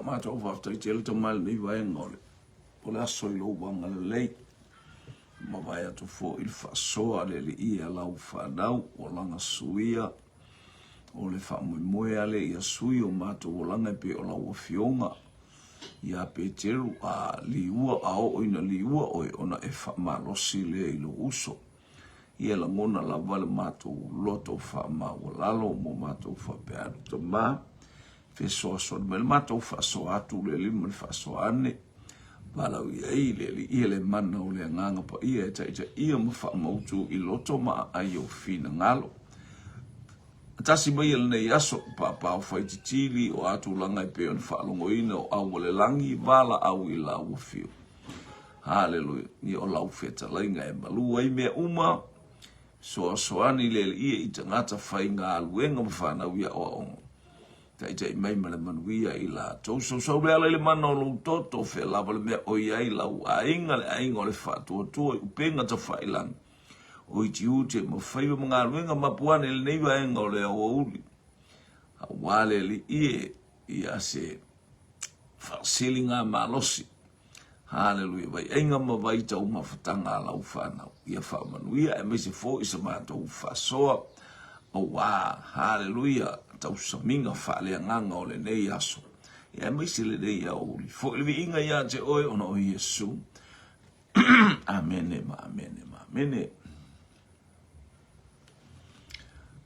Matou faafetai tele tama i lenei vaega o le o le aso i lou agalelei. Mavae atu foi le faasoa a le Alii ia lau fanau olaga suia o le faamoemoe a le ia sui o matou olaga e pei o lau afioga ia Peteru a liua a oo ina liua oe ona e faamalosi lea i lou uso. Ia lagona lava le matou loto faamaualalo mo matou faapea atu tama fesoasoani mai le matou faasoa atu le alii ma le faasoa ane valaau i ai le alii ia le mana o le agaga paia e taitaia ma faamautu i loto ma aai o finagalo. Tasi mai lenei aso, paapao faititili o a tulaga e pei ona faalogoina o au o le lagi, valaau i lau afio. Haleluia. Ia o lau fetalaiga e malu ai mea uma, soasoani le Alii i tagata faigaluega ma fanau i aoaoga. Taitai mai ma le manuia i latou. Sausau le ala i le mana o lou toto, fea lava le mea o i ai lau aiga, le aiga o le faatuatua i upega tafailagi, o itiute ma faiva ma galuega mapu ane i lenei vaega o le aoauli. Aua le Alii e, ia se faasiliga malosi Haleluia. Vaiaiga ma vaitaumafataga a lau fanau. Ia faamanuia aemaise foi sa matou faasoa aua, haleluia, tausamiga faaleagaga o lenei aso. Ia aemaise lenei aoauli. Foi le viiga ia te oe ona o Iesu. Amene ma amene ma amene.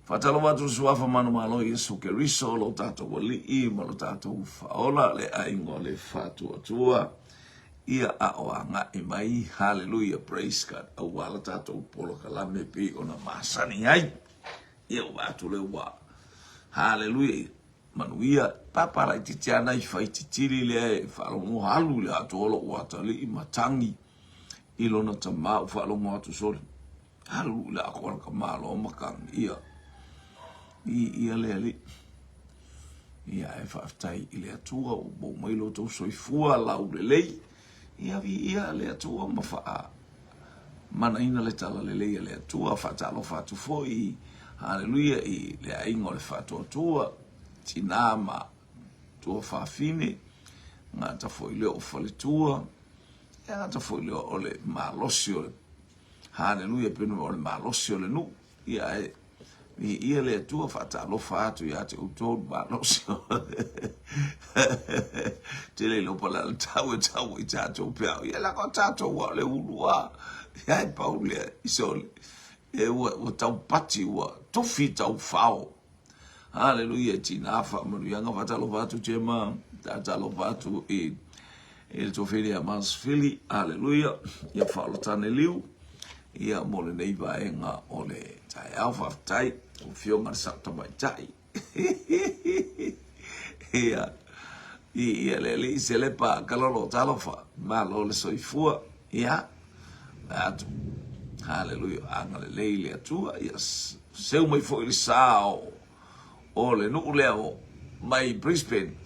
Faatalofa atu le Suafa manumalo Iesu Keriso, lo tatou Alii ma lo tatou Faaola, le aiga o le Faatuatua, ia a o agai mai, haleluia, praise God, aua la tatou polokalame pei ona masani ai. Ia ua atu le ua, haleluia, manuia, papa laitiiti lava nai faititili lea e faalogo alu i le atoa lou atalii ma tagi i lona tama ua faalogo atu sole. Alu i le ako a le tamaloa ma tagi ia. I ia le alii. Ia e faafetai i le Atua ua maua mai lo outou soifua laulelei. Ia viia le Atua ma faa manaina le talalelei a le Atua. Faatalofa atu foi, haleluia, i le aiga o le Faatuatua, tina ma tuafafine, gata foi lea o faletua, ia gata foi lea o le malosi o le Haleluia, pei o le malosi o le nuu. Ia ae viia le Atua, faatalofa atu ia te outou le malosi. Tele ilo pa le tau e tau i tatou peau. Ia la ko tatou ua le ulu a. Ia e pau lea i sole. E ua, ua tau pati, ua tufi tau fao. Haleluia, tina faamanuiaga, faatalofa atu Jema, faatalofa atu i i le tuafili ia Masfili, haleluia, ia faaolatane liu, ia mo lenei vaega o le taeao, faafetai, lau afioga le sao tamaitai. Ia, ia le alii selepa kalolo talofa, malo le soifua, ia, atu, haleluia, agalelei le Atua, ia seu mai foi le sa o, o le nuu lea o mai Brisbane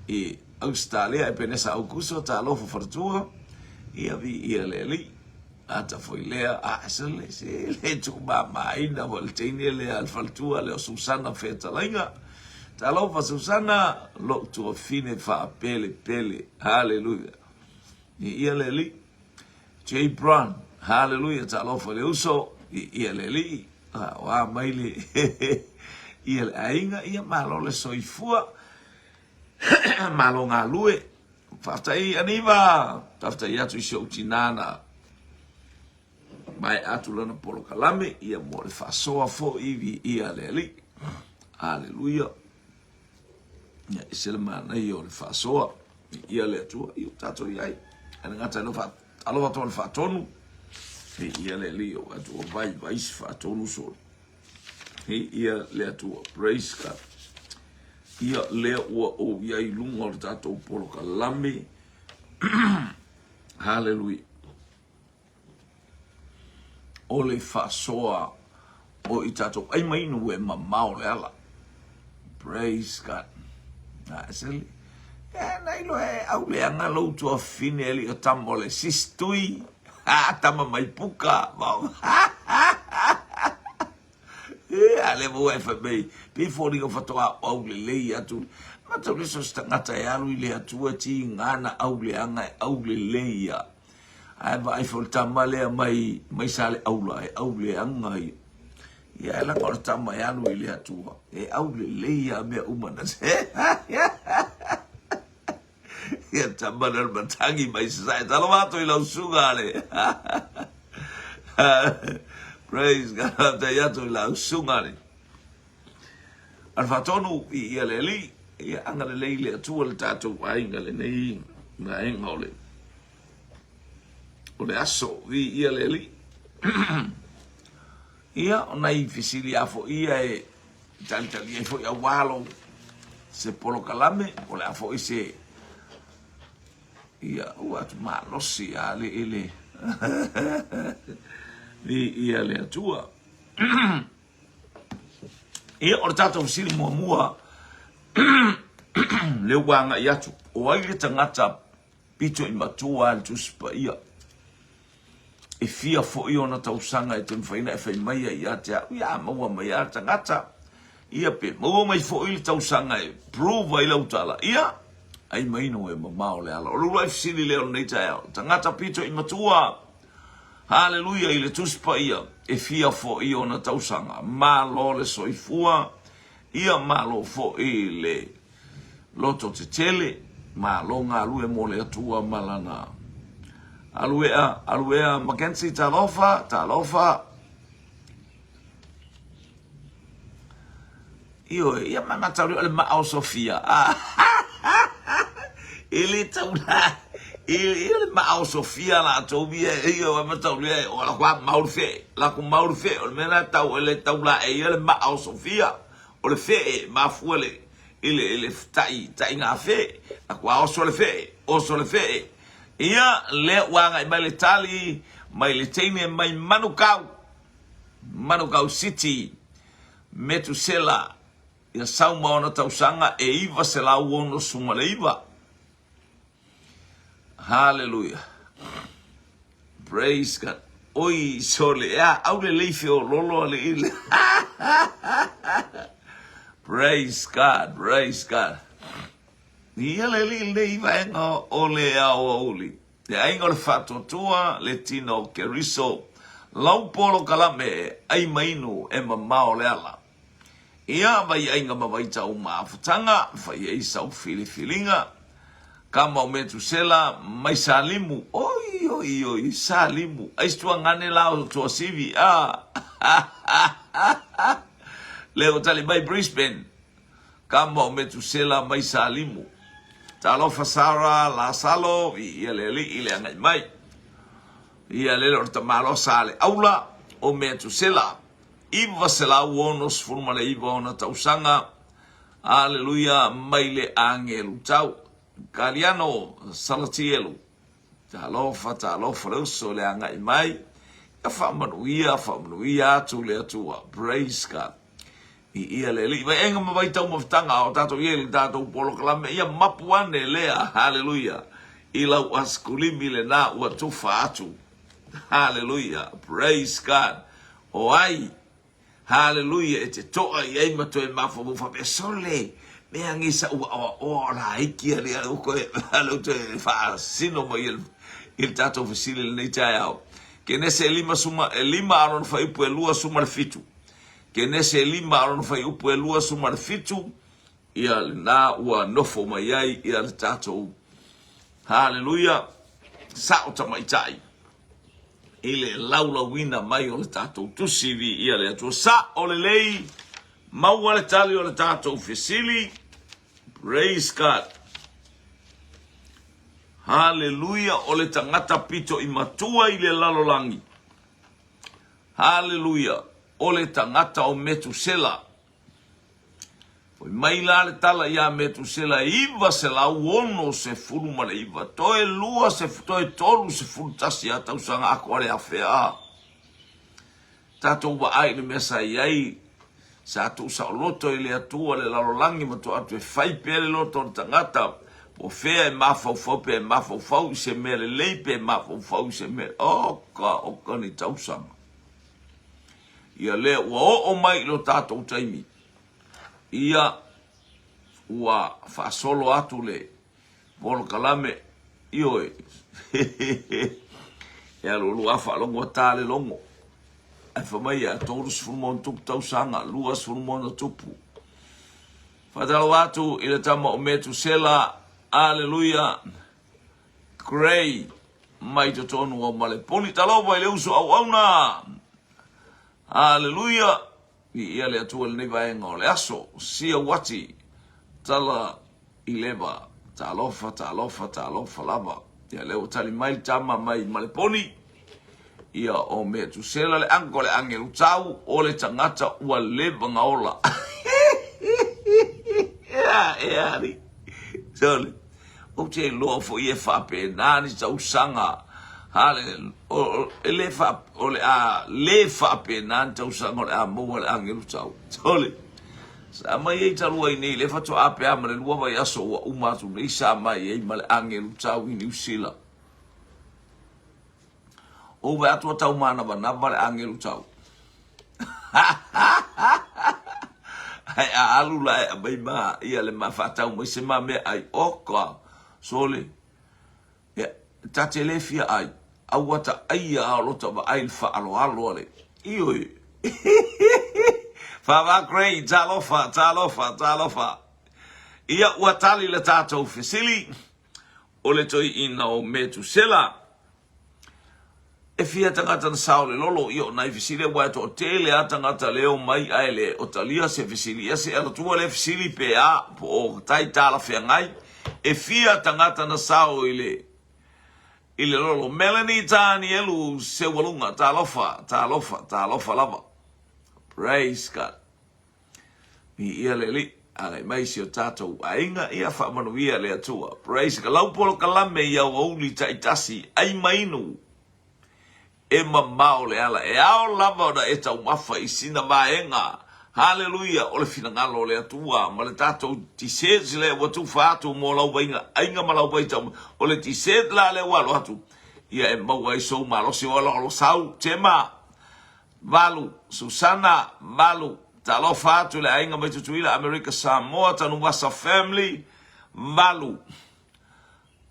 i Ausetalia, Epenesa Aukuso, talofa faletua, ia viia le Alii. Ata foi lea, a se le se le tuumamaina foi le teine lea le faletua lea o Susana Fetalaiga. Talofa Susana, lou tuafine faapelepele. Haleluia. Viia le Alii. J. Brown, haleluia, talofa i le uso, viia le Alii. O a mai le ia le aiga, ia malo le soifua, malo galue. Faafetai Aniva, faafetai atu i si ou tinā na maea atu lana polokalame, ia mo le faasoa foi, viia le Alii. Haleluia. Ia, ese le manaia o le faasoa. Viia le Atua, ia ua tatou i ai. Ae le gata i lea, alofa atu le faatonu. Viia le Alii, o Atua vaivai se faatonu sole. Viia le Atua, praise God. Ia lea ua ou i ai i luga o le tatou polokalame. Hallelujah. O le faasoa o i tatou ai ma inu e mamao le ala. Praise God. Na e seli. E na ilo e au leaga lou tuafafine e lii o tama o le sis tui. Ha, tama mai puka. A lea foi ua e fai mai, pei e foliga faatoa aulelei atu. Mataulia so o se tagata e alu i le Atua e tiga na auleaga e aulelei ia. Ae vaai foi le tama lea mai, mai Saleaula e auleaga ia. Ia e laga o le tama e alu i le Atua e aulelei ia mea uma na se. Ia tama lea o le matagi mai Sasae. Talofa atu i lau susuga le. Praise God. Faafetai atu i lau susuga le. A le faatonu i ia le Alii, ia agalelei le Atua le tatou aiga lenei vaega o le o le aso i ia le Alii. Ia, o nai fesili a foi ia e talitali ai foi aua lou se polokalame, o le a foi se ia ua atu malosi a le ele i ia le Atua. Ia, o le tatou fesili muamua lea ua agai atu, o ai le tagata pito i matua a le Tusi Paia? E fia foi ona tausaga e te mafai ona e fai mai ai ia te au, ia a maua mai lava le tagata, ia pe maua mai foi le tausaga e prove ai lau tala, ia, ai maino e mamao le ala. O le uluai fesili lea o lenei taeao, tagata pito i matua, Haleluia i le Tusi Paia, e fia foi ona tausaga, malo le soifua, ia malo foi le loto tetele, malo galue mo le Atua ma lana aluea, aluea Mackenzie, talofa, talofa. Ioe, ia ma mataulia o le maa o Sofia. Ah, e le tau la, e, e le maa o Sofia latou ia, ia o mataulia o la kwa maul fe, la ku maul fe, o le mea la tau e le tau la e ia le maa o Sofia, o le fe e mafua le, i le, i le tai, tai ngā fe, la kwa oso le fe, oso le fe. Ia, lea ua agai mai le tali, mai le teine mai Manukau, Manukau City, Metusela, ia sau ma ona tausaga e 969. Haleluia. Praise God. Oi, sole, ea, au le leife o lolo ale ile. Praise God, praise God. Ia le li le vaenga o le aoauli. Le aiga o le faatuatua, le tino o Keriso, lau polokalame, ai mainu e mamao le ala. Ia vai aiga ma vaitau ma afutaga, fai ai sau filifiliga. Kama o Metusela, mai Salimu, oi, oi, oi, Salimu, ai situagane la o Tuasivi, a, le o tali mai Brisbane, Kama o Metusela mai Salimu. Talofa Sara, Lasalo, i ia le alii le agai mai. Ia lele o le tamaloa sa le aula o Metusela. 969 ona tausaga. Aleluia mai le agelu tau. Kaliano Salatielu. Talofa, talofa le uso le agai mai. Ia faamanuia, faamanuia atu le Atua. Praise God. I ia le Alii. Vaega ma vaitau mafutaga o tatou i ai le tatou polokalame. Ia mapu ane lea. Hallelujah. I lau askulimi lena ua tufa atu. Hallelujah. Praise God. O ai Haleluia, e te toa i ai ma toe mafaufau faapea, Sole, mea agi sa ua oaoa o laiki ali a uko e ale toe faasino mai i le tatou fesili lenei taeao. Kenese e lima suma, e lima a lona fuaiupu e lua suma le fitu. Kenese e lima a lona fuaiupu e lua suma le fitu, ia lena ua nofo mai ai ia le tatou Haleluia, sao tamaitai. i le laulauina mai o le tatou tusi viia le Atua. Sao lelei, maua le tali o le tatou fesili. Praise God. Haleluia, o le tagata pito i matua i le lalolagi. Haleluia, o le tagata o Metusela. Fai mai la le tala iā Metusela e 969, toe lua se, toe 31 a tausaga ako a le afe a. Tatou vaai i le mea sa i ai, sa tuusaoloto i le Atua le lalolagi ma tua atu e fai pea le loto o le tagata, po o fea e mafaufau pe e mafaufau i se mea lelei pe e mafaufau i se mea, oka, oka ni tausaga. Ia lea ua oo mai i lo tatou taimi, ia ua faasolo atu le polokalame, ioe, e alualu lava faalogo ua ta le logo, ae fai mai a 30+ tausaga, 20+. Faatalofa atu i le tama o Metusela, aleluia, Gray, mai totonu o Maleponi. Talofa i le uso auauna, aleluia, Viia le Atua i lenei vaega o le aso. Sia uati, tala i leva. Talofa, talofa, talofa lava. Ia lea ua tali mai le tama mai Maleponi. Ia o Metusela le uncle le agelu tau o le tagata ua leva na ola. Ea, ea ali. Sole. Ou te iloa foi e faapena ni tausaga. Hale, o, e le fa, o le a le faapena ni tausaga o le a maua le agelu tau. Sole. Sa mai ai talu ai nei, le faatoa pea ma le 2 vaiaso ua uma atu nei sa mai ai ma le agelu tau i Niu Sila. Ou vaai atu ua tau manavanava le agelu tau. Ae a alu la e aumai ma ia le ma faatau mai se ma meaai, oka, sole, ia, ta te le fia ai, aua ta aia a o lota vaai i le faaaloalo a le, ioe. Fava Gray, talofa, talofa, talofa. Ia, ua tali le tatou fesili, o le toeaina o Metusela. E fia tagata na sao le lolo ia o nai fesili aua e toatele a tagata leo mai ae le o talia se fesili ia se alatua lea fesili pe a po o tai talafeagai e fia tagata na sao i le i le lolo. Melanie Tanielu Seualuga talofa talofa talofa lava. Praise God. Viia le Alii, agai mai si o tatou aiga, ia faamanuia le Atua. Praise God. Lau polokalame i aoauli taitasi, ai ma inu, e mamao le ala. E ao lava ona e taumafa i sina vaega, haleluia, o le finagalo o le Atua ma le tatou dessert lea ua tufa atu mo lau vaiga aiga ma lau vaitau. O le dessert la lea ua alo atu, ia e maua ai sou malosi o alo sau, tema. Valu, Susana, Valu, Talofa atu i le aiga mai Tutuila, Amerika Samoa, Tanuvasa family, Valu,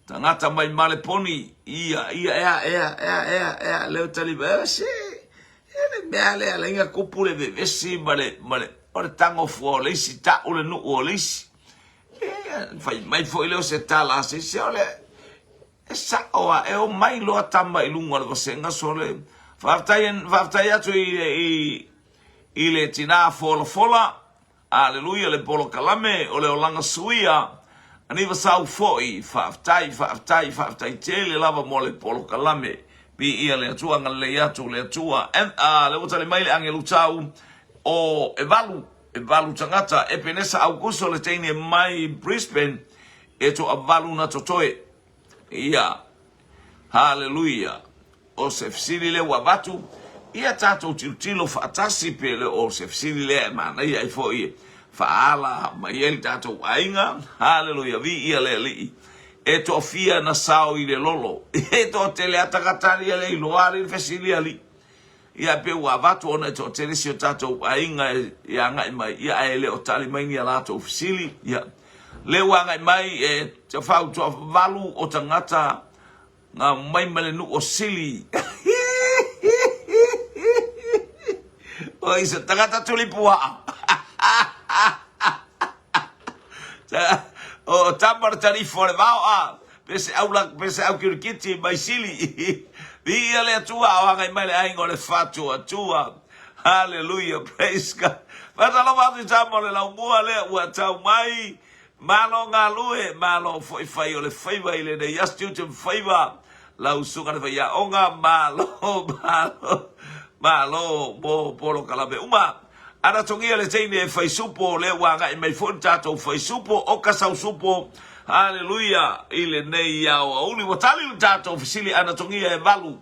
Tagata mai Maleponi, ia, ia, ea, ea, ea, ea, ea, leo tali mai, ea, se, ea le mea lea, le inga kupu le vevesi ma le, ma le, o le tango fua o le isi, ta'u le nu'u o le isi. Ea, fai mai foi leo se tala a se isi, o le, E sa'o a e omai loa tama i luga o le vasega sole. Faafetai, faafetai atu i, i, i le tinā folafola, aleluia, le polokalame o le olaga suia, aniva sau foi, faafetai, faafetai, faafetai tele lava mo le polokalame. Viia le Atua, agalelei atu le Atua. And, uh, le ua tali mai le agelu tau o e valu, e valu tagata, Epenesa Aukuso le teine mai Brisbane, e toavalu na totoe. Ia, haleluia, o se fesili lea ua avatu, ia tatou tilotilo faatasi pe le o se fesili lea e manaia ai foi e faaala mai ai le tatou aiga. Haleluia, viia le Alii. E toafia na sao i le lolo. E toatele a tagata alii a le iloa alii le fesili alii. Ia pe ua avatu ona e toatele si o tatou aiga e agai mai, ia ae le o tali mai ni a latou fesili. Ia, lea ua agai mai e te fautua valu o tagata nga mai ma le nuu o Sili. Oi se tagata tuli puaa. O tama le talifo o le vaoa, pe se au la, pe se au kirikiti mai Sili. Viia le Atua o agai mai le aiga o le Fatuatua. Hallelujah, praise God. Faatalofa atu i tama o le laumua lea ua tau mai. Malo galue, malo foi fai o le faiva i lenei aso tiute ma faiva. Lau susuga le faiaoga, malo, malo, malo mo polokalame uma. Ana togia le teine e fai supo, lea ua agai mai foi le tatou fai supo, o ka sau supo, haleluia, i lenei aoauli. Ua tali le tatou fesili, ana togia e valu,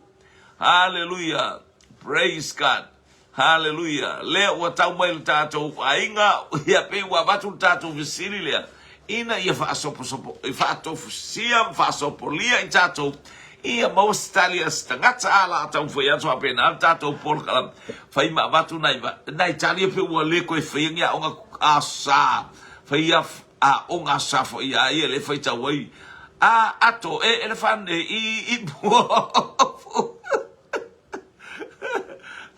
haleluia, praise God, haleluia, lea ua tau mai le tatou aiga, ia pei ua avatu le tatou fesili lea, ina ia faasoposopo, faatofusia ma faasopolia i tatou, Ia maua se tali a se tagata a la taumafai atu faapena le tatou polokalame fai ma avatu nai nai tali pe ua le toe faia ni aoga a sa faia aoga sa foi a ia le faitau ai a ato e elefane i i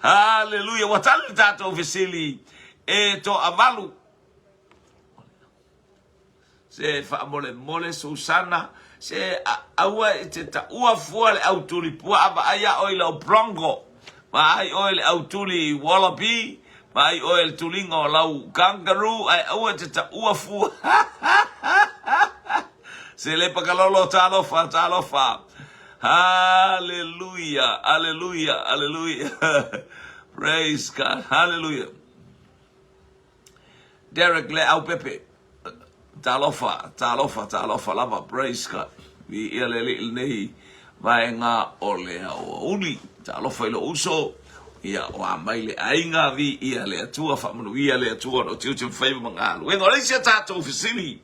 Haleluia ua tali le tatou fesili e toavalu. Se faamolemole Susana, se aua e te taua fua le au tuli puaa, vaai a oe i lau bronco, vaai oe i le au tuli wallaby, vaai oe i le tuliga o lau kangaroo, ae aua e te taua fua. Se le pakalolo, talofa, talofa. Haleluia, aleluia, aleluia. Praise God, haleluia. Derek le au pepe. Talofa, talofa, talofa lava. Praise God. Viia le Alii lenei vaega o le aoauli. Talofa i lou uso. Ia, o a mai le aiga, viia le Atua, faamanuia le Atua o lo tiute ma faiva ma galuega. O le isi a tatou fesili.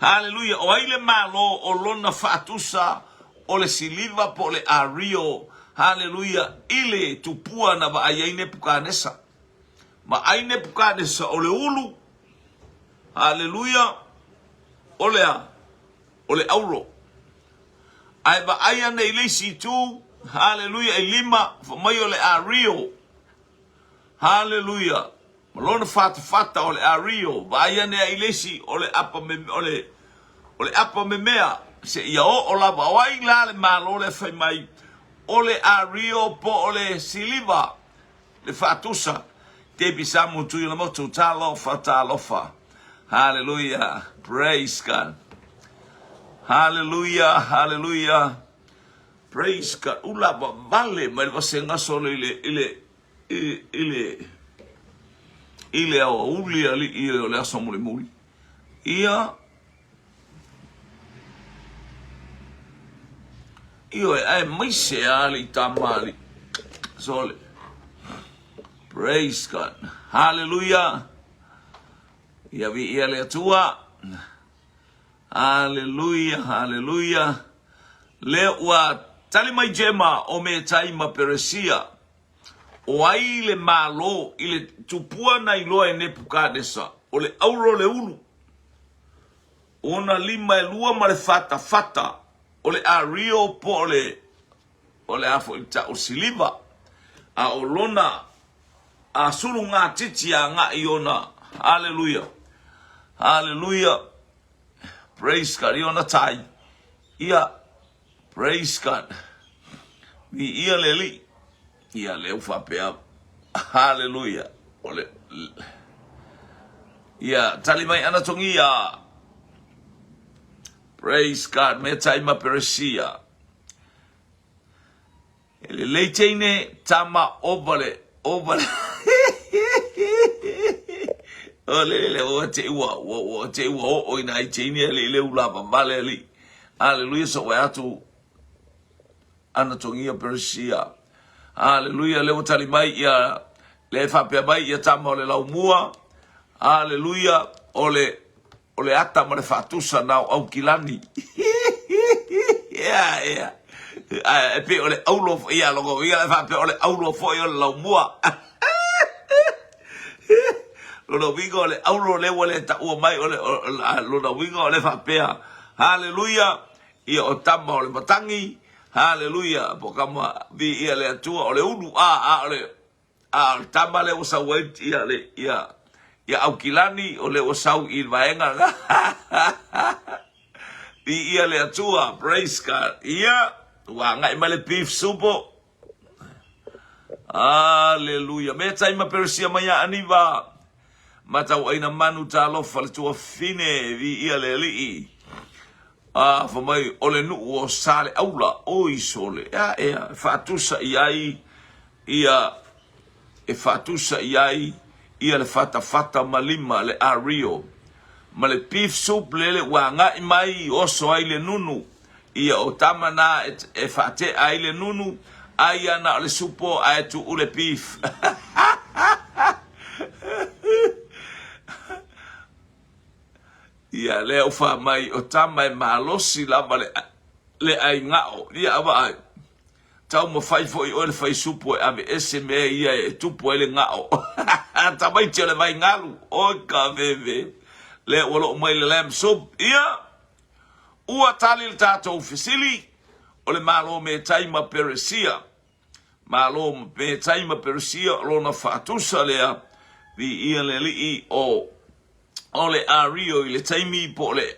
Haleluia. O ai le Malo o lona faatusa o le siliva po o le ario, haleluia, i le tupua na vaai ai Nepukanesa. Vaai Nepukanesa o le ulu, haleluia, o le a? O le auro. Ae vaai ane i le isi itu, haleluia, i lima, fai mai o le ario, haleluia, ma lona fatafata o le ario, vaai ane ai i le isi, o le apa me, o le, o le apa memea, seia oo lava. O ai la le Malo lea fai mai, o le ario po o le siliva? Le faatusa, Debbie Samu Tuilamotu, talofa, talofa. Hallelujah. Praise God. Hallelujah, hallelujah. Praise God. Ula vale mai le vasega solo i le i le i le i le aoauli alii o le aso mulimuli. Ia Ioe, aemaise a alii tama alii. Sole. Praise God. Hallelujah. Ia viia le Atua. Hallelujah, hallelujah. Le ua tali mai Jema o Metai ma Peresia. O ai le Malo i le tupua na iloa e Nepukadesa, o le auro le ulu, ona lima e lua ma le fatafata, o le ario po o le, o le a foi le tau siliva, a o lona a sulugatiti agai i ona, haleluia, haleluia, praise God, i ona tai, ia, Praise God. Viia le Alii. Ia lea ua faapea. Hallelujah. O le Ia tali mai Anatogia. Praise God. Me tai ma Peresia. E lelei teine tama ova le ova le O le le ua te ua ua ua te ua oo ina ai teine alii le ula vavale alii. Aleluia so ua atu Anatongia Peresia. Aleluia le ua tali mai ia le faapea mai ia tama o le laumua. Aleluia o le O le ata ma le faatusa na o Aukilani. Ea, ea. Ae pei o le aulo foi, ia, lona uiga e faapea o le aulo foi o le laumua. Lona uiga o le aulo lea ua le taua mai, o le, lona uiga o le faapea, haleluia, ia o tama o le matagi, haleluia, po kama, viia le Atua, o le ulu, a, a o le, A o le tama lea ua sau ai ia le ia ia Aukilani o lea ua sau i le vaega lena. Viia le Atua, praise God. Ia, ua agai mai le beef supo. Aleluia. Me taima Peresia mai a Aniva. Matauaina manu talofa le tuafine, viia le Alii. A, fai mai, o le nuu o Saleaula, oi sole, ea, ea, e faatusa i ai ia e faatusa i ai ia le fatafata ma lima le ario ma le beef soup lele ua agai mai oso ai le nunu ia o tama na e faatea ai le nunu ai ia na o le supo ae tuu le beef. Ia lea ua fai mai o tama e malosi lava le. Le ai gao, ia vaai. Taumafai foi oe le fai supu e aveese mea ia e tupu ai le gao. Tamaiti o le vai galu, oi ka veve. Lea ua loo mai le lamb soup. Ia, ua tali le tatou fesili, o le Malo Metai ma Peresia. Malo Metai ma Peresia o lona faatusa lea, viia le Alii o o le Ario i le taimi po o le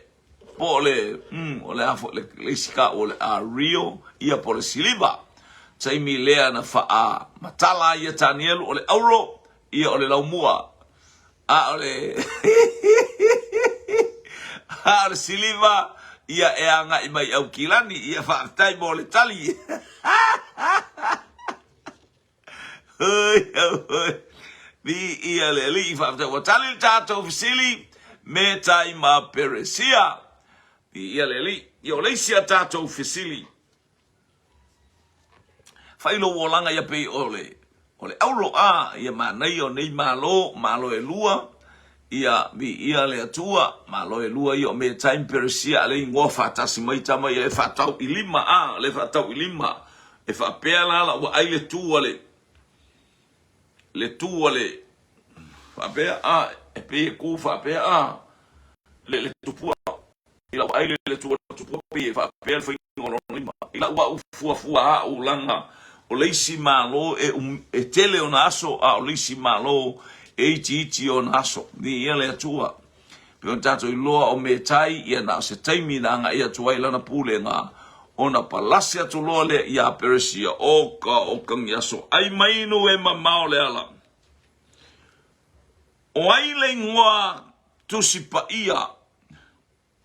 po o le, mm, o le a foi le, le isi ka o le ario, ia po o le siliva. Taimi lea na faa matala ai ia Tanielu o le auro, ia o le laumua. A o le a o le siliva, ia e agai mai Aukilani, ia faafetai mo le tali. Hoi, hoi. Viia le Alii, faafetai ua tali le tatou fesili, Metai ma Peresia. Viia le Alii. Ia o le isi a tatou fesili, fai lou olaga ia pei o le o le auro a ia manaia o nei malo, malo e lua, ia viia le Atua, malo e lua ia o Metai ma Peresia, a le igoa faatasi mai tama ia e faatau i lima a, le faatau i lima. E faapea la la ua ai le tu a le le tu a le faapea a e pei e ku faapea a le le tupua i lau ai le le tu a le tupua pei e faapea le faiga o lona lima i lau au fuafua a ulaga o le isi malo e, um, e tele ona aso a o le isi malo e itiiti ona aso ni ia le Atua. Pei ona tatou iloa o Metai, ia na o se taimi na agai atu ai lana pulega, ona palasi atu loa lea iā Peresia, Oka, oka ni aso ai mainu e mamao le ala. O ai le igoa Tusi Paia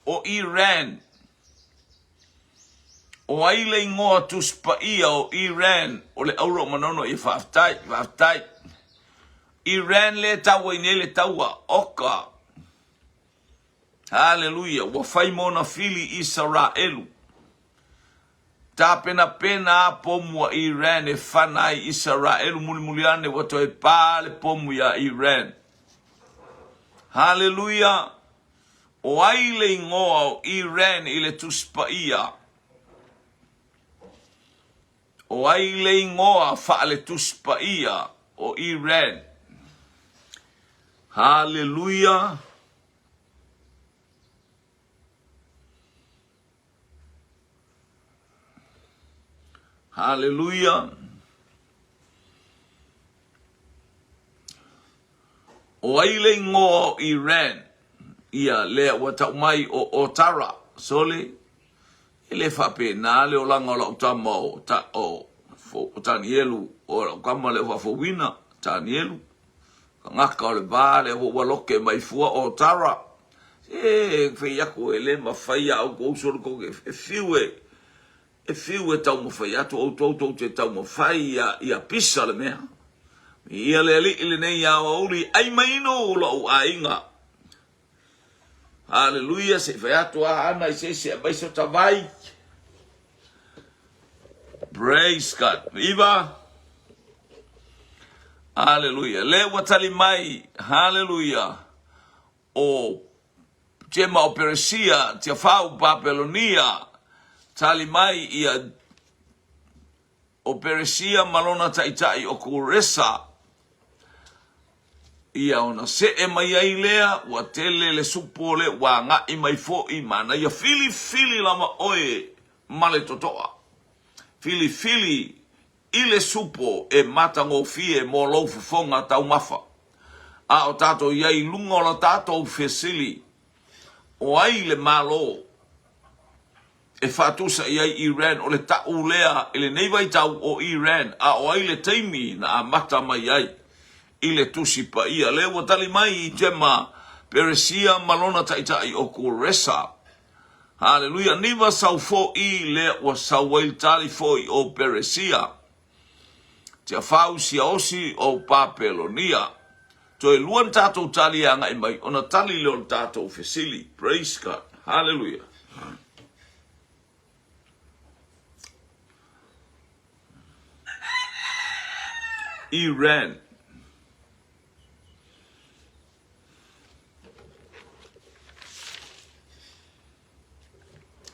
o Iran? O ai le igoa Tusi Paia o Iran? O le auro o Manono ia faafetai, faafetai. Iran lea e tau ai nei le taua, oka. Haleluia, ua fai mo na fili Isaraelu. Tapenapena a pomu a Iran e fana ai Isaraelu mulimuli ane ua toe pā le pomu iā Iran. Haleluia, o ai le igoa o Iran i le Tusi Paia? O ai le igoa faale-Tusi Paia o Iran? Haleluia! Haleluia! O ai le igoa o Iran? Ia, lea ua tau mai o Otara. Sole, e le faapena le olaga o lau tama o, ta, o, o Tanielu, o lau tama lea faafouina, Tanielu. Kagaka o le va lea ua loke mai fua o Otara. E fai aku e le mafai a outou sole tou e fiu e E fiu e taumafai atu outou tou te taumafai ia, ia pisa le mea. Ia le Alii lenei aoauli, ai mai inu lou aiga. Haleluia, se i fai atu a ana i se isi aumai se ota vai. Praise God. Viva. Haleluia. Le ua tali mai. Haleluia. O Jema o Peresia, Tiafau Papelonia, tali mai ia o Peresia ma lona taitai o Kuresa. Ia ona see mai ai lea, ua tele le supo o le ua agai mai foi, manaia filifili lava oe ma le totoa. Filifili i le supo e matagofie mo lou fofoga taumafa. A o tatou i ai i luga o la tatou fesili, o ai le Malo e faatusa i ai Iran? O le ta'u lea i lenei vaitau o Iran, a o ai le taimi na amata mai ai i le Tusi Paia? Lea ua tali mai i Tema, Peresia ma lona taitai o Kuresa. Haleluia! Niva sau foʻi lea ua sau ai le tali foʻi o Peresia, Tiafau siaosi o Papelonia. Toe lua ni tatou tali e agai mai ona tali lea o le tatou fesili. Praise God. Haleluia. Iran.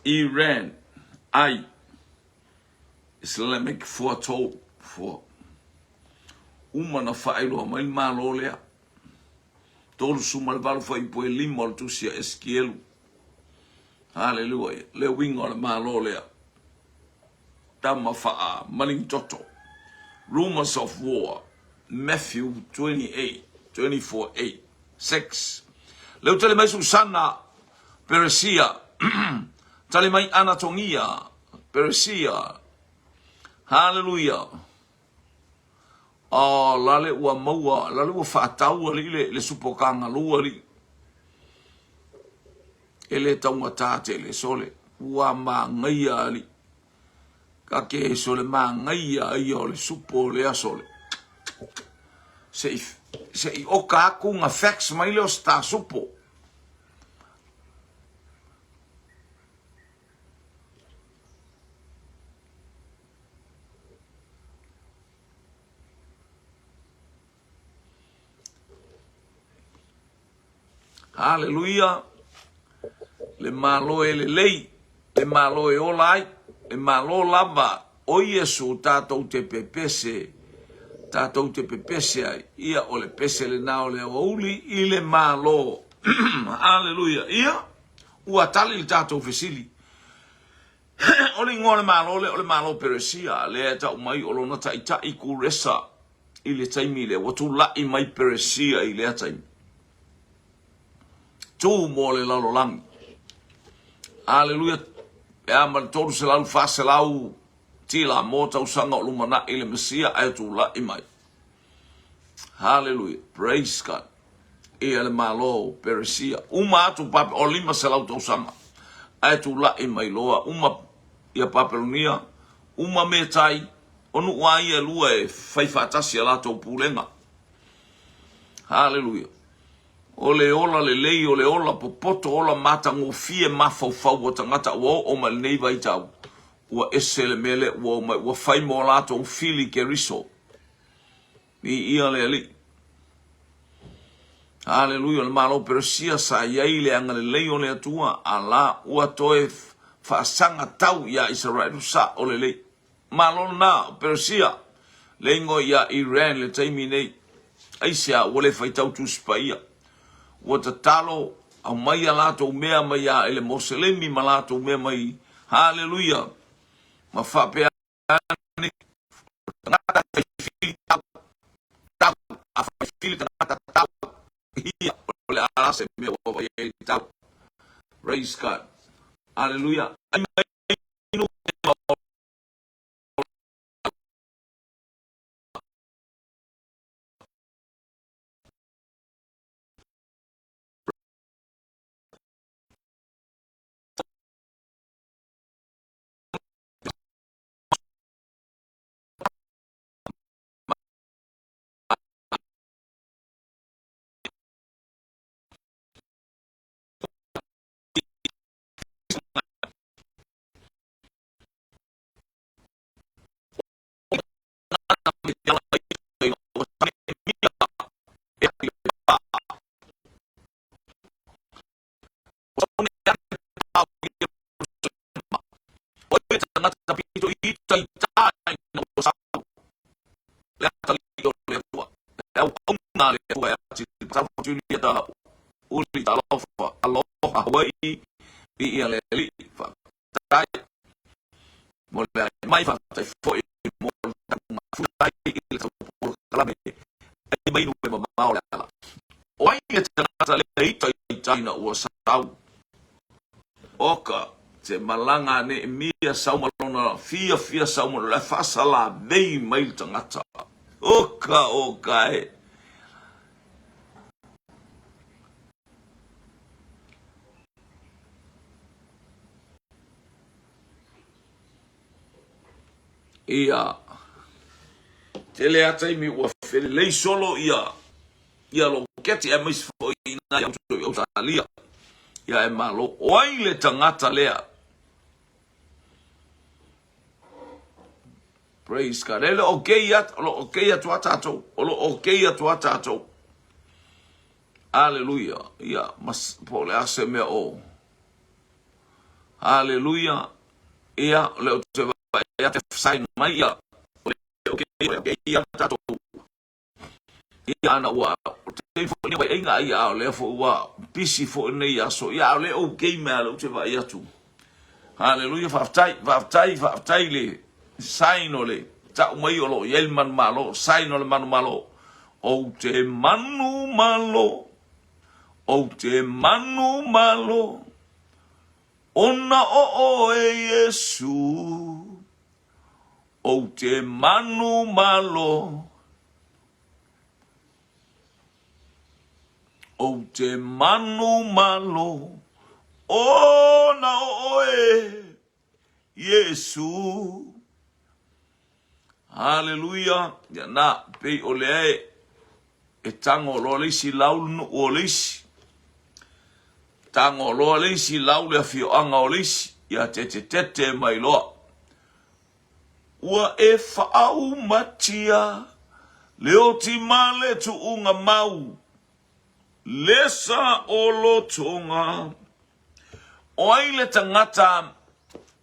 Iran. Ai, Islamic 4 4. Uma na faailoa mai le Malo lea. 38 fuaiupu e 5 o le tusi a Esikielu. Haleluia. Le uiga o le Malo lea. Tama faa malingitoto. Rumors of war. Matthew 28, 24, 8, 6. Leu tali mai Susana, Peresia. Tali mai Anatogia, Peresia. Haleluia. Oh, lale ua maua, lale ua faatau alii le, le supo kangaroo alii. E le taugata tele sole. Ua magaia alii. Ka ke sole magaia ia o le supo o lea sole. Se i, se i oka aku nga fax mai le o sta supo. Haleluia! Le Malo e lelei, le Malo e ola ai, le Malo lava o Iesu tatou te pepese, tatou te pepese ai. Ia, o le pese lena o le aoauli i le Malo. Haleluia! Ia, ua tali le tatou fesili. O le igoa o le Malo lea o le Malo Peresia, lea e tau mai o lona taitai Kuresa i le taimi lea, ua tulai mai Peresia i lea taimi. Tu mo le lalolagi. Aleluia, pe a ma le 300, 400 tila mo tausaga o lumanai le Mesia ae tulai mai. Haleluia. Praise God. Ia le Malo Peresia. Uma atu Pape, o 500 tausaga. Ae tulai mai loa, uma ia Papelonia, uma Metai, o nuu a ia e lua e fai faatasi a latou pulega. Haleluia. O le ola lelei, o le ola popoto, ola matagofie mafaufau o tagata ua oo mai lenei vaitau, ua ese le mea lea ua oo mai, ua fai mo latou fili Keriso. Viia le Alii. Aleluia, o le Malo Peresia sa i ai le agalelei o le Atua, a la ua toe faasaga tau iā Isaraelu sa o lelei. Malo lena o Peresia, le ingoa iā Iran le taimi nei. Aisea ua le faitau Tusi Paia? Ua tatalo, aumai a latou mea mai iā i le Moselemi ma latou mea mai, haleluia, ma faapea ane, tagata fai fili tau, tau, a fai fili tagata tau, hia, o le a se mea ua vai ai tau. Praise God. Hallelujah. Ai mai nu Oka te malaga a Neemia sau ma lona fiafia sau ma lona faasalavei mai le tagata. Oka, oka e. Ia, tele a taimi ua felelei solo ia ia loketi aemaise foi i nai auto i Ausetalia. Ia e malo. O ai le tagata lea? Praise God. E le o kei atu, o lo o kei atu a tātou. O lo o kei atu a tātou. Aleluia. Ia, mas, po o le a se mea o. Aleluia. Ia, o lea ou te vaai atu e sign mai ia, o le okay, o le okay ia tatou. Ia, ana ua, o te taimi foi nei ua aiga ia, a o lea foi ua busy foi nei aso. Ia, a o lea okay mea lea ou te vaai atu. Haleluia, faafetai, faafetai, faafetai le sign o le tau mai o lo o i ai le manumalo, sign o le manumalo. Ou te manumalo, ou te manumalo, Ona o oe Iesu, ou te manumalo, Ou te manumalo, ona o oe Iesu. Haleluia, ia na, pei o lea e, e tago loa le isi lau le nuu o le isi. Tago loa le isi lau le afioaga o le isi, ia tetetete mai loa. Ua e faaumatia le oti ma le tuuga mau, le saolotoga. O ai le tagata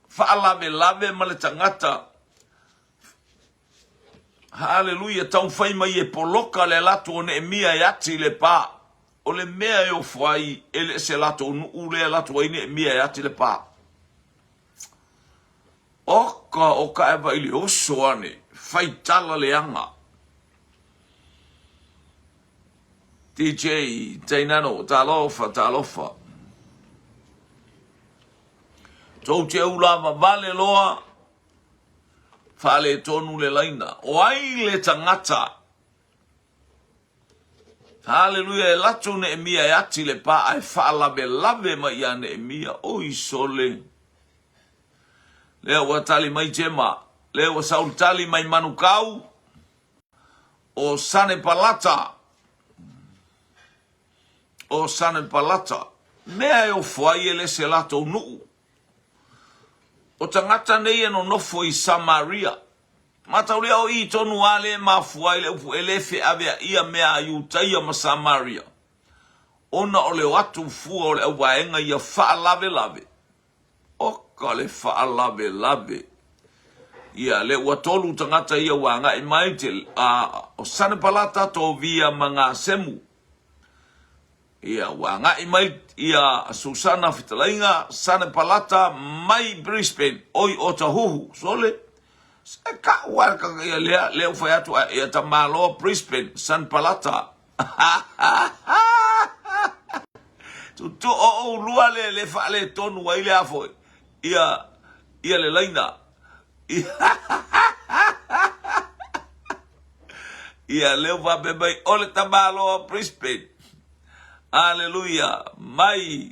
faalavelave ma le tagata, haleluia, taumafai mai e poloka le lato o Neemia e ati le pa. O le mea e ofo ai, e le se latou nuu lea e lato ai Neemia e ati le pa. Oka, o ka eva i le oso ane, faitala leaga. DJ Tainano, talofa, talofa. Tou te ula vavale loa, faaletonu le laina. O ai le tagata? Haleluia, e lato Neemia e ati le pa ae faalavelave mai ia Neemia. Oi sole. Lea ua tali mai Jema. Lea ua saulu tali mai Manukau. O Sanepalata. O Sanepalata. Mea e ofo ai e le se latou nuu. O tagata nei e nonofo i Samaria. Mataulia o i tonu a le mafua ai le upu e le feaveaia mea a Iutaia ma Samaria, ona o le o atu fua o le auvaega ia faalavelave. Oka le faalavelave. Ia, le ua tolu tagata ia ua agai mai te, a, o Sanepalata, Tovia ma Gasemu. Ia, ua agai mai ia Susana fetalaiga Sanepalata mai Brisbane, oi Otahuhu, sole, se ka'u a le ia lea, lea ua fai atu a, ia tamaloa Brisbane, Sanepalata. Tutu o oulua le le faaletonu ai le a foi, ia, ia le laina. Ia, lea ua faapea mai, o le tamaloa o Brisbane. Aleluia! Mai,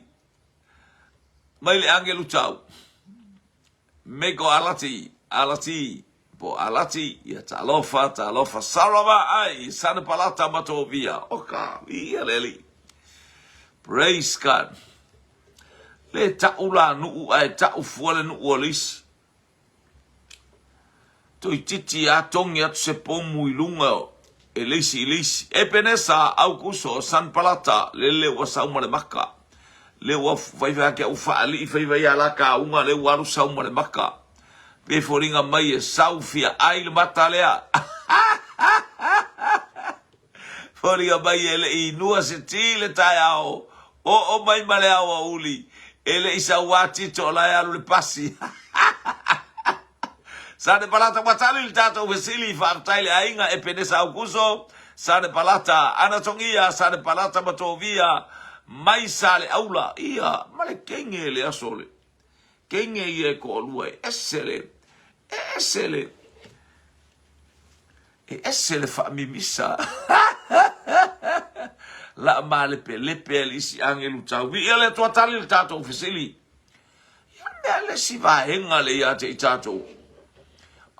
mai le agelu tau. Meko alati, alati, po alati, ia talofa, talofa, sarava ai, sanepalata ma tovia. O ka, ia le alii. Praise God. Le ta'u la nuu ae ta'u fua le nuu o le isi. Toeitiiti a togi atu se pomu i luga e le isi i le isi. Epenesa, Aukuso, Sanpalata, lele ua sau ma le maka. Le ua faifai ake au faalii faifai a la kauga le ua alu sau ma le maka. Pe foliga mai e sau fia ai le mata lea. Foliga mai e le i inua se ti le taeao, oo mai ma le aoauli, e le i sauā tito o la e alu le pasi. Sane Palata ua tali le tatou fesili, faafetai le aiga Epenesa Aukuso, Sane Palata, Ana Togia, Sane Palata ma Tovia, mai Saleaula, ia, ma le kenge le aso le kenge ia e toalua e ese le, e ese le, E ese le faamimisa. La malepelepe a le isi agelu tau. Viia le Atua tali le tatou fesili. Ia mea le si vaega le ia te i tatou.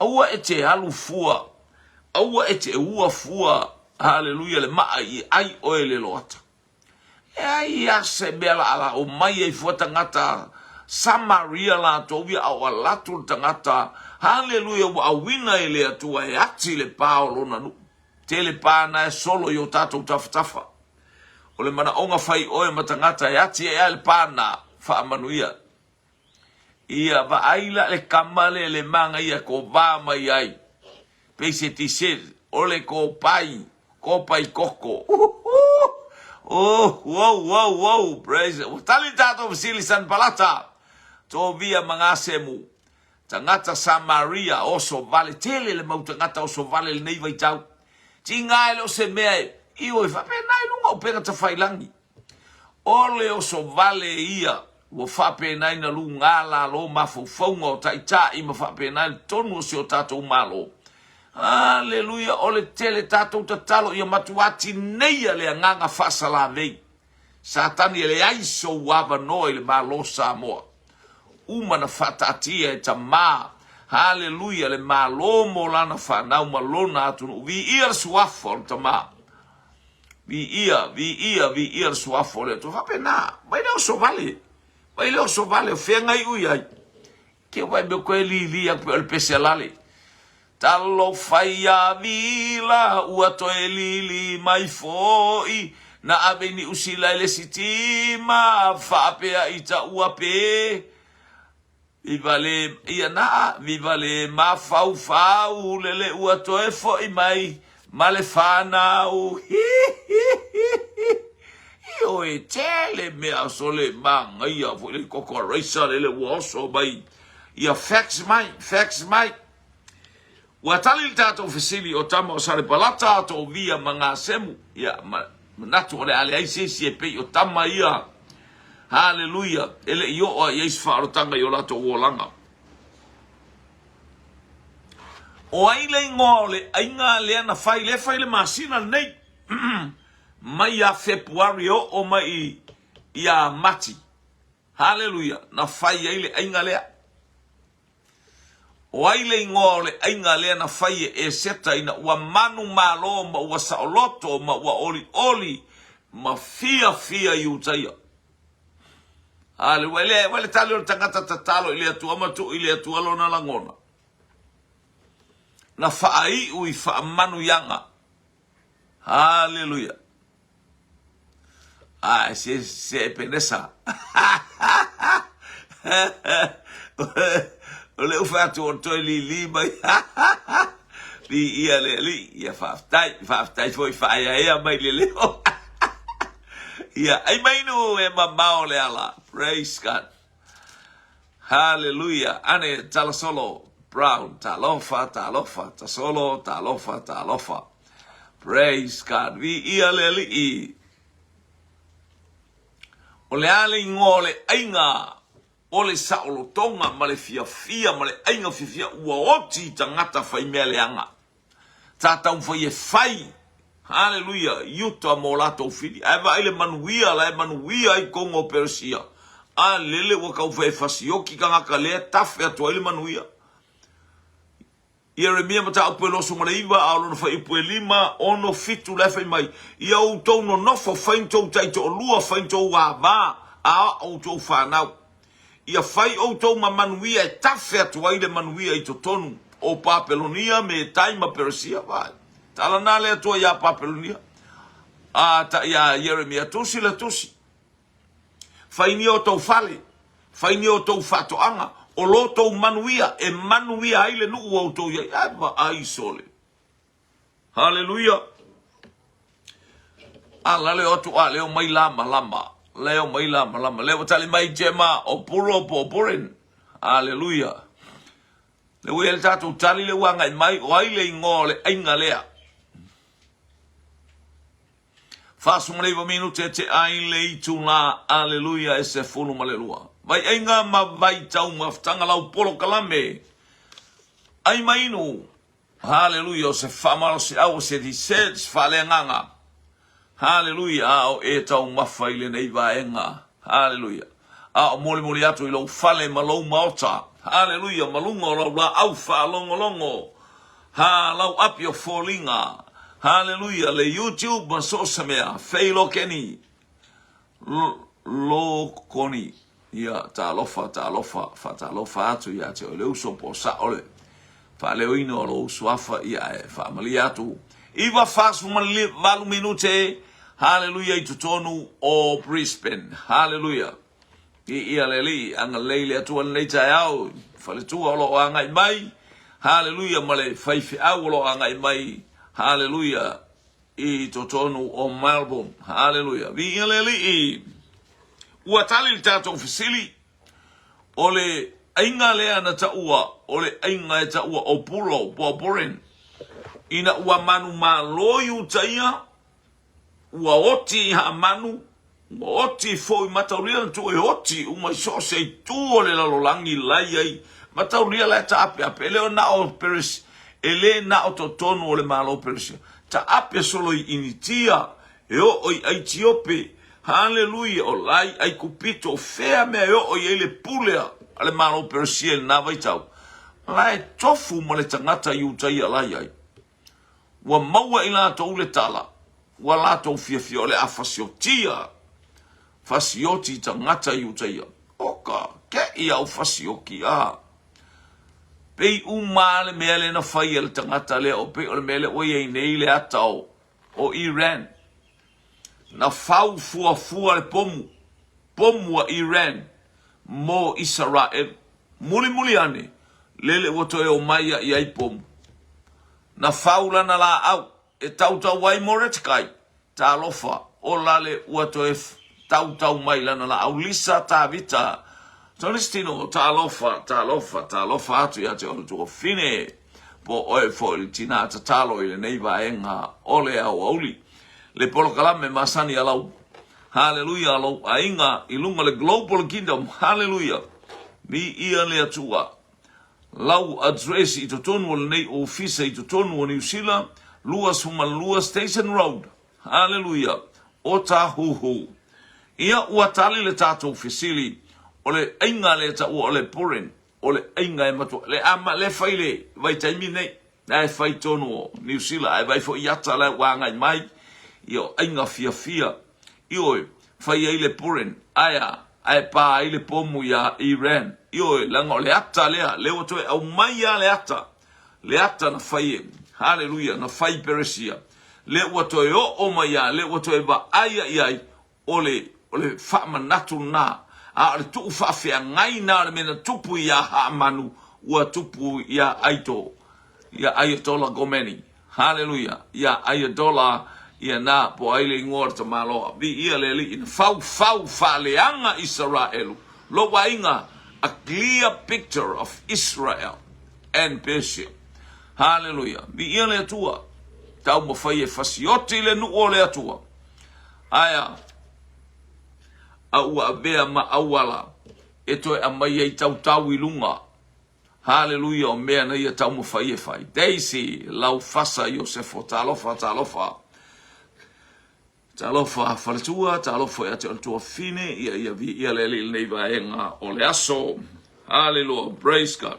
Aua e te alu fua. Aua e te ua fua. Haleluia le maa i ai oe le loata. Leai a se mea la ala o mai ai fua tagata Samaria latou ia a o alatu le tagata Haleluia ua auina e le Atua e ati le pa o lona nuu. Tele pa na e solo i o tatou tafatafa. O le manaoga fai oe ma tagata e ati ai a le pa na, faamanuia. Ia, vaai la le kama lea le manaia e kova mai ai. Pei se tisel, o le kopai, kopai koko. Uhuhu! Oh, wow, wow, wow, praise. Ua tali le tatou fesili Sanbalata, Tovia ma Gasemu, tagata Samaria, oso vale, tele le mau tagata oso vale i lenei vaitau. Tiga e le o se mea e, ioe, faapena i luga o upega tafailangi. O le oso vale ia ua faapena ina luga lalo mafaufauga o taitai ma faapena i totonu o si o tatou Malo. Aleluia, o le tele tatou tatalo ia matua tineia le agaga faasalavei. Satani e leai sou avanoa i le Malo Samoa. Uma na faataatia e Tama, haleluia, le Malo mo lana fanau ma lona atunuu. Viia le suafa o le Tama. Viia, viia, viia le suafa o le Atua. Faapena, mai le oso vale, mai le oso vale, o feagai ui ai. Ke wai me koe lili aku pe o le pese lale. Talofa ia vila ua toe lili mai foi, na ave i Niu Sila i le sitima, faapea i taua pe. Viva le, ia na, viva le mafaufau, lele ua toe foi mai ma le fanau. Hi, hi, hi, hi. Ioe, tele mea sole manaia foi le koko raisa lele ua oso mai. Ia fax mai, fax mai. Ua tali le tatou fesili o tama o Salepalata, Tovia ma Gasemu. Ia, ma, manatu o le a leai se isi e pei o tama ia. Haleluia! E le i oo a i ai se faaolotaga i o latou olaga. O ai le igoa o le aiga lea na fai, lea e fai le masina lenei, mai ia Fepuari e oo mai ia Mati. Haleluia! Na fai ai le aiga lea. O ai le igoa o le aiga lea na fai e Eseta ina ua manumalo ma ua saoloto ma ua olioli ma fiafia Iutaia? Haleluia. E le tali o le tagata tatalo i le Atua ma tuu i le Atua lona lagona. Na faaiu i faamanuiaga. Haleluia. Ah, se, se Epenesa. O le ufa atu o toe lili mai. Li ia le alii. Ia faafetai, faafetai foi faaeaea mai le leo. Ia, ai mai nu e mamao le ala. Praise God. Hallelujah. Ane talasolo Brown. Talofa, talofa, tasolo, talofa, talofa. Praise God. Viia le Alii. O le a le igoa o le aiga o le saolotoga ma le fiafia ma le aiga fiafia ua oti i tagata faimea leaga. Sa taumafai e fai, haleluia, i uta mo latou fili. Ae vaai le manuia la e manuia ai totonu o Peresia. A lele ua taumafai e fasioki tagata lea e tafe atu ai le manuia. Ieremia mataupu e 29 a o lona fuaiupu e 5, 6, 7 la e fai mai, Ia outou nonofo, fai ni tou taitoalua, fai ni tou ava, a outou fanau. Ia fai outou ma manuia e tafe atu ai le manuia i totonu o Papelonia, Metai ma Peresia. Vaai, tala na le Atua iā Papelonia, a ta iā Ieremia, tusi le tusi. Fai ni o tou fale, fai ni o tou faatoaga, o lo tou manuia e manuia ai le nuu ua outou i ai. Ae vaai sole. Haleluia! A la leo atu a leo mai la malama. Leo mai la malama. Leo tali mai Jema o puro po o purin. Haleluia. Le ua le tatou tali le ua ngai mai o ai le ingoa o le aiga lea. 49 minute te ai le itula. Aleluia e 12. Vai aiga ma vai taumafataga lau polokalame. Ai ma inu. Haleluia, o se faamalosiau, o se research faaleagaga. Haleluia, a o e taumafa i lenei vaega. Haleluia. A o molimoli atu i lou fale ma lou maota. Haleluia, ma luga o lau laau faalogologo. Ha, lau api o foliga. Haleluia, le YouTube ma so o se mea. Feilokeni. Lokoni. Ia, talofa, talofa, faatalofa atu ia te oe le uso po o sao le faaleoina o lou suafa, ia ae faamalie atu. 9:48 minute, haleluia i totonu o Brisbane, haleluia. Viia le Alii, agalelei le Atua i lenei taeao i faletua o lo o agai mai, haleluia, ma le faifeau o lo o agai mai, haleluia, i totonu o Melbourne. Haleluia, viia le Alii. Ua tali le tatou fesili, o le aiga lea na taua, o le aiga e taua o Pulo, po o Purin, ina ua manumalo i uta ia, Ua oti i Haamanu, ua oti foi mataulia na tuu e oti uma i so o se itu o le lalolagi la i ai. Mataulia la e taapeape, e le o na o Peresia, e le na o totonu o le Malo o Peresia. Taape solo i Initia, e oo i Aitiope, haleluia, o la i Aikupito, o fea mea e oo i ai le pule a le Malo o Peresia i lena vaitau, la e tofu ma le tagata Iutaia la i ai. Ua maua i latou le tala, ua latou fiafia o le a fasiotia, fasioti tagata Iutaia. Oka, keʻi au fasioki a. Pei uma a le mea lea na fai e le tagata lea, o pei o le mea lea ua i ai nei le ata o, o Iran. Na fau fuafua le pomu, pomu a Iran mo Isaraelu. Mulimuli ane, lele ua toe omai ia i ai pomu. Na fau lana laau e tautau ai Moretekai, talofa, o lale ua toe tautau mai lana laau Lisa Tavita Tolistino, talofa, talofa, talofa atu ia te oe tuafine, po oe foi le tina tatalo i lenei vaega o le aoauli. Le polokalame masani a lau Haleluia lou aiga i luga le Global Kingdom Haleluia Viia le Atua Lau address i totonu o lenei ofisa i totonu o Niu Sila 22 Station Road Haleluia Otahuhu Ia ua tali le tatou fesili o le aiga lea taua o le Purin o le aiga e matua le ama le fai le vaitaimi nei La e fai tonu o Niu Sila, ae vaai foi i ata la ua agai mai, ia o aiga fiafia, ioe, fai ai le Purin, ae a, ae pa ai le pomu iā Iran, ioe, leaga o le ata lea, lea ua toe aumai lava le ata, le ata na fai e, haleluia, na fai i Peresia, lea ua toe oo mai lava, lea ua toe vaaia i ai, O le, o le faamanatu lena, a o le tuu faafeagai lena o le mea na tupu iā Haamanu, ua tupu iā Aito, iā Ayatollah Khomeini. Haleluia! Iā Ayatollah, ia na, po o ai le igoa o le tamaloa. Viia le Alii, na faufau faaleaga Isaraelu, lou aiga, a clear picture of Israel and Persia. Haleluia! Viia le Atua, taumafai e fasioti le nuu o le Atua. Aea, a ua avea ma auala e toe aumai ai tautau i luga. Haleluia o mea na ia taumafai e fai. Daisy, Laufasa, Iosefo, talofa, talofa. Talofa faletua, talofa ia te oe le tuafafine, ia ia viia le Alii i lenei vaega o le aso. Haleluia, praise God.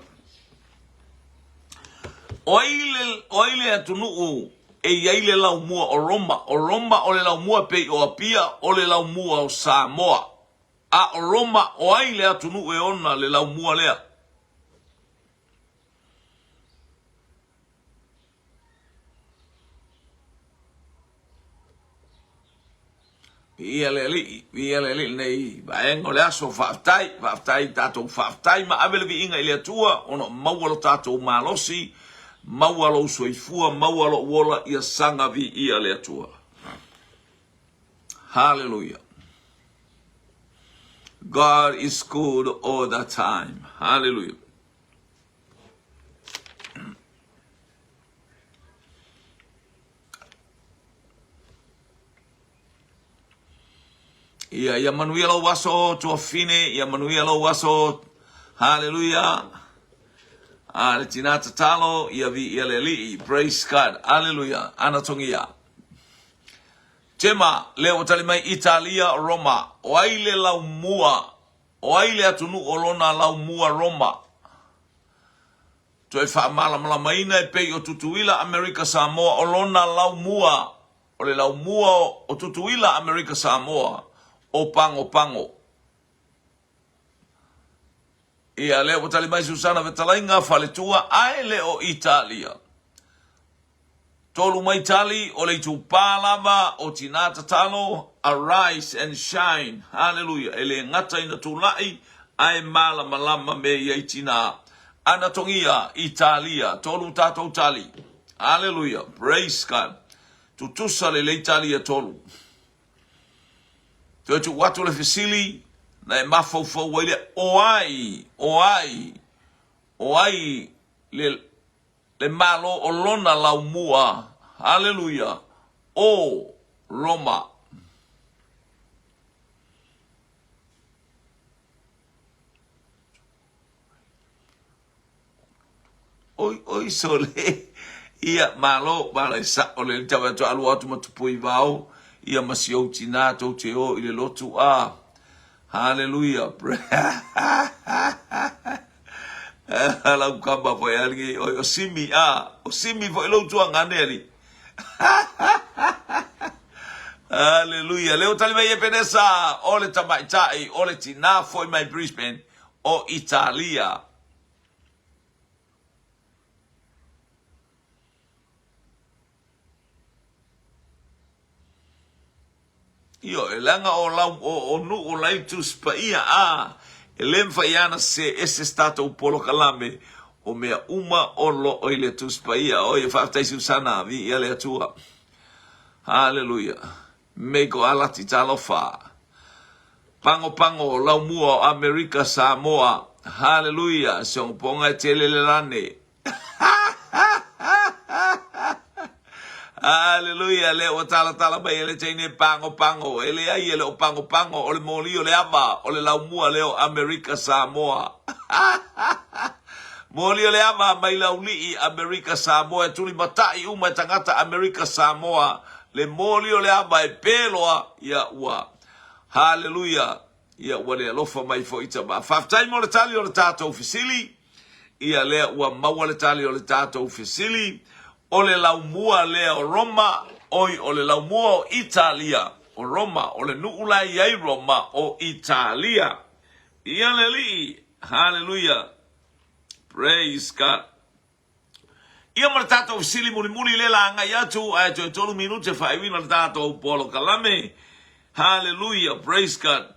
O ai le, o ai le atunuu e i ai le laumua o Roma? O Roma o le laumua pei o Apia o le laumua o Samoa. A o Roma, o ai le atunuu e ona le laumua lea? Viia le Alii, viia le Alii lenei vaega o le aso, faafetai, faafetai tatou faafetai ma ave le viiga i le Atua ona o maua lo tatou malosi, maua lou soifua, maua lou ola, ia saga viia le Atua. Hallelujah. God is good all the time. Hallelujah. Ia, ia manuia lou aso, tuafine, ia manuia lou aso, haleluia. A le tina tatalo, ia vi ia le alii, praise God, haleluia, anatongia. Tema, lea ua tali mai Italia, Roma, o ai le laumua, o ai le atunuu o lona laumua Roma? Toe faamalamalamaina e pei o Tutuila Amerika Samoa o lona laumua o le laumua o Tutuila Amerika Samoa o Pagopago. Ia lea ua tali mai Susana fetalaiga faletua ae le o Italia. Tolu mai tali, o le itupa lava o Tinā Tatalo, Arise and Shine, Haleluia, e le gata ina tulai ae malamalama me i ai tinā. Anatogia, Italia, tolu tatou tali. Haleluia, praise God. Tutusa lelei tali e tolu. Toe tuu atu le fesili, na e mafaufau ai lea, o ai, o ai, o ai le, le Malo o lona laumua, haleluia, o Roma. Oi, oi, sole. Ia, malo, malo, e sa'o le tau atu alu atu ma tupui vao, ia ma si ou tinā tou te o i le lotu a. Haleluia. Lau kama foi ali, oi, o Simi, a, o Simi foi lou tuangane ali. Haleluia. Leo tali mai e Penesa, o le tamaitai, o le tinā foi mai Brisbane, o Italia. Ioe, leaga o lau, o, o nuu o lai Tusi Paia, a, e le mafai ana se ese se tatou polokalame o mea uma o loo i le Tusi Paia. Oi, faafetai Susana, viia le Atua. Haleluia. Meiko alati talofa. Pago pago laumua o Amerika Samoa. Haleluia. Siogopoga e tele le lane. Haleluia. Lea ua talatala mai e le teine pago pago. E leai e le o pago pago o le moli o le ava o le laumua lea o Amerika Samoa. Moli o le ava mai laulii Amerika Samoa e tulimatai uma e tagata Amerika Samoa le moli o le ava e pe loa ia ua Haleluia ia ua le alofa mai foi tama. Faafetai mo le tali o le tatou fesili. Ia lea ua maua le tali o le tatou fesili. O le laumua lea o Roma, oi o le laumua o Italia. O Roma, o le nuu la e i ai Roma o Italia. Ia le Alii, haleluia, praise God. Ia ma le tatou fesili mulimuli lea la agai atu ae toe tolu minute faaiuina le tatou polokalame. Haleluia, praise God.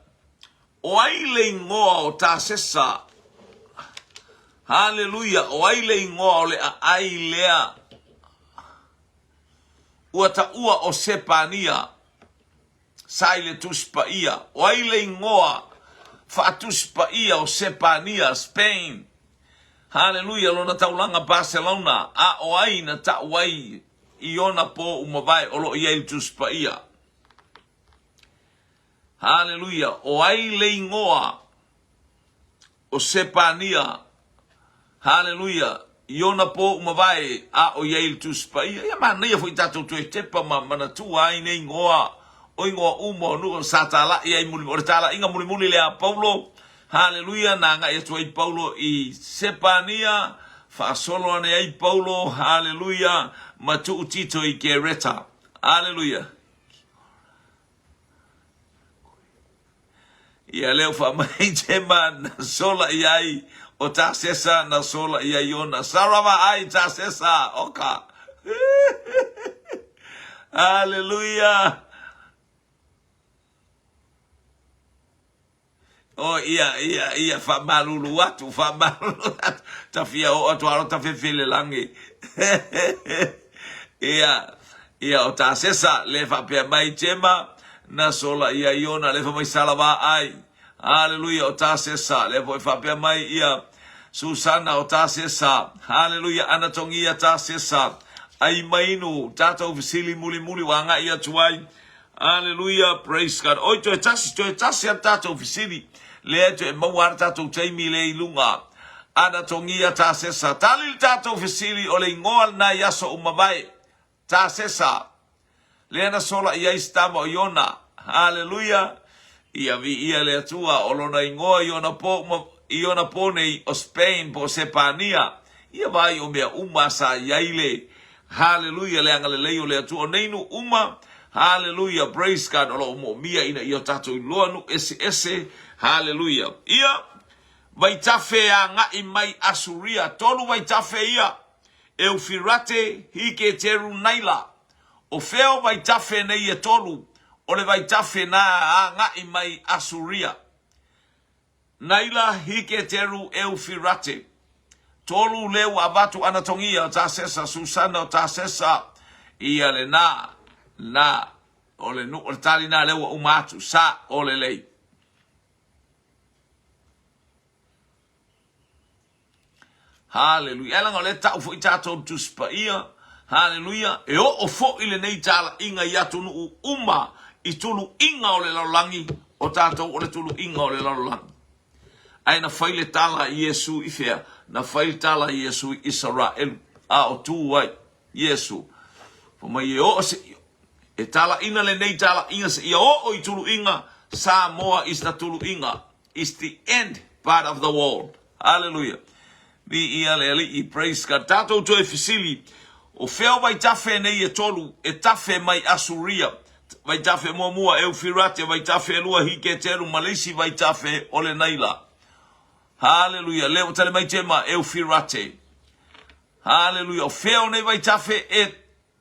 O ai le ingoa o Tasesa? Haleluia, o ai le ingoa o le aai lea ua taua o Sepania? Sa i le Tusi Paia. O ai le ingoa faa-Tusi Paia o Sepania, Spain? Haleluia, lona taulaga Barcelona, a o ai na tau ai i ona pō ua mavae o lo o i ai le Tusi Paia? Haleluia, o ai le ingoa o Sepania, haleluia, i ona pō ua mavae a o i ai le Tusi Paia. Ia manaia foi tatou toe tepa ma manatua ai nei ingoa, o ingoa uma o nuu sa talai ai muli, o le talaiga mulimuli lea a Paulo, haleluia, na agai atu ai Paulo i Sepania, faasolo ane ai Paulo, haleluia, ma tuu Tito i Kereta. Haleluia. Ia lea ua faamai Tema na sola i ai o Tasesa na sola i ai ona. Sarava ai Tasesa oka. Hallelujah. O ia ia ia faamalulu atu faamalulu atu ta fia oo atu alo ta fefelelagi. Ia ia o Tasesa le faapea mai Tema na sola ia Iona le fa mai Salava ai. Haleluia o Tasesa le foi faapea mai ia Susana o Tasesa. Haleluia Anatongia Tasesa. Ai mainu tatou fesili mulimuli ua agai atu ai. Aleluia, praise God. Oi, toe tasi, toe tasi a tatou fesili. Lea e toe maua a tatou taimi le i luga. Anatongia Tasesa. Tali le tatou fesili o le ingoa lena i aso ua mavae. Tasesa. Lea na sola i ai se tama o Iona. Aleluia. Ia viia le Atua o lona ingoa i ona po, i ona po nei o Spain po o Sepania. Ia vai o mea uma sa i ai le Haleluia, le agalelei o le Atua. O nei nuu uma, haleluia, praise God, o lo o moomia ina ia o tatou iloa nuu eseese, haleluia. Ia, vaitafe e agai mai Asuria, tolu vaitafe ia. Eufirate, Hiketeru, Naila. O fea o vaitafe nei e tolu, o le vaitafe na agai mai Asuria. Naila, Hiketeru, Eufirate. Tolu lea ua avatu Anatogia o Tasesa, Susana o Tasesa, ia lena, na, o le nuu o le tali na lea ua uma atu, sa o lelei. Haleluia. Ae leaga o lea e tau foi tatou le Tusi Paia. Haleluia. E oo foi lenei talaiga i atunuu uma i tuluiga o le lalolagi, o tatou o le tuluiga o le lalolagi. Ae na fai le tala i Iesu i fea? Na fai le tala i Iesu i Isaraelu, a o tu ai Iesu. Fai mai e oo se e talaina lenei talaiga seia oo i tuluiga, Samoa is the tuluiga. Is the end part of the world. Hallelujah. Viia le Alii. Praise God. Tatou toe fesili, o fea o vaitafe nei e tolu e tafe mai Asuria? Vaitafe muamua, Eufirate, vaitafe e lua, Hiketeru, ma le isi vaitafe o le Naila. Hallelujah. Lea ua tali mai Tema, Eufirate. Hallelujah. O fea o nei vaitafe e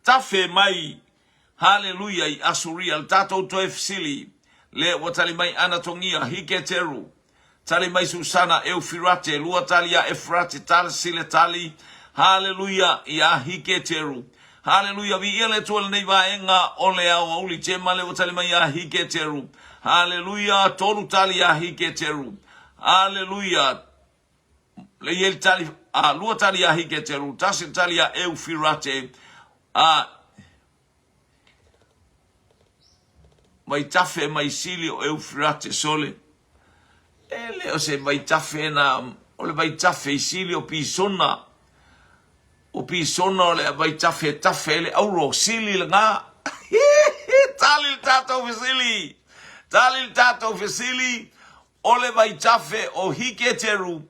Tafe mai, Haleluia, i Asuria, le tatou toe fesili, lea ua tali mai Anatogia, Hiketeru, tali mai Susana, Eufirate, lua tali ia Efrate, tasi le tali, Haleluia, ia Hiketeru. Haleluia, viia le Atua i lenei vaega o le aoauli, Tema, lea ua tali mai ia Hiketeru. Haleluia, tolu tali ia Hiketeru. Haleluia. Le i ai le tali, a, lua tali a Hiketeru, tasi le tali a Eufirate, a, vaitafe mai sili o Eufirate, sole. E le o se vaitafe na, o le vaitafe i sili o Pisona. O Pisona o le vaitafe e tafe ai le auro, sili lena. Tali le tatou fesili. Tali le tatou fesili. O le vaitafe o Hiketeru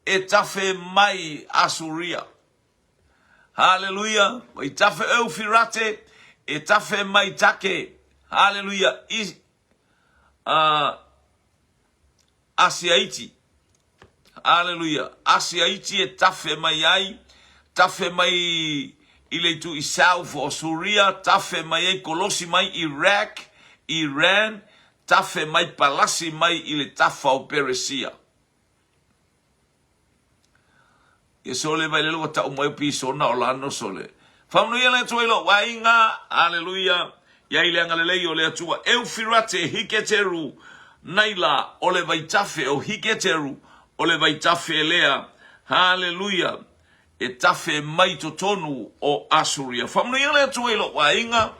e tafe mai Asuria. Haleluia! Vaitafe Eufirate e tafe mai Take. Haleluia! I, uh, Asia Iti. Haleluia! Asia Iti e tafe mai ai, tafe mai i le itu i south o Suria, tafe mai ai kolosi mai Iraq, Iran, Tafe mai palasi mai i le tafa o Peresia. Ia sole mai lele ua tau mai o Pisona o lano sole. Faamanuia le Atua i lou aiga. Aleluia. Ia i le agalelei o le Atua. Eufirate Hiketeru Naila o le vaitafe o Hiketeru o le vaitafe lea. Haleluia. E tafe mai totonu o Asuria. Faamanuia le Atua i lou aiga,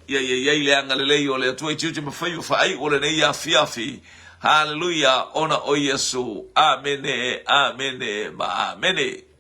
ia ia i ai le agalelei o le Atua i tiute ma faiva faaiu o lenei afiafi. Haleluia, ona o Iesu. Amene, amene, ma amene.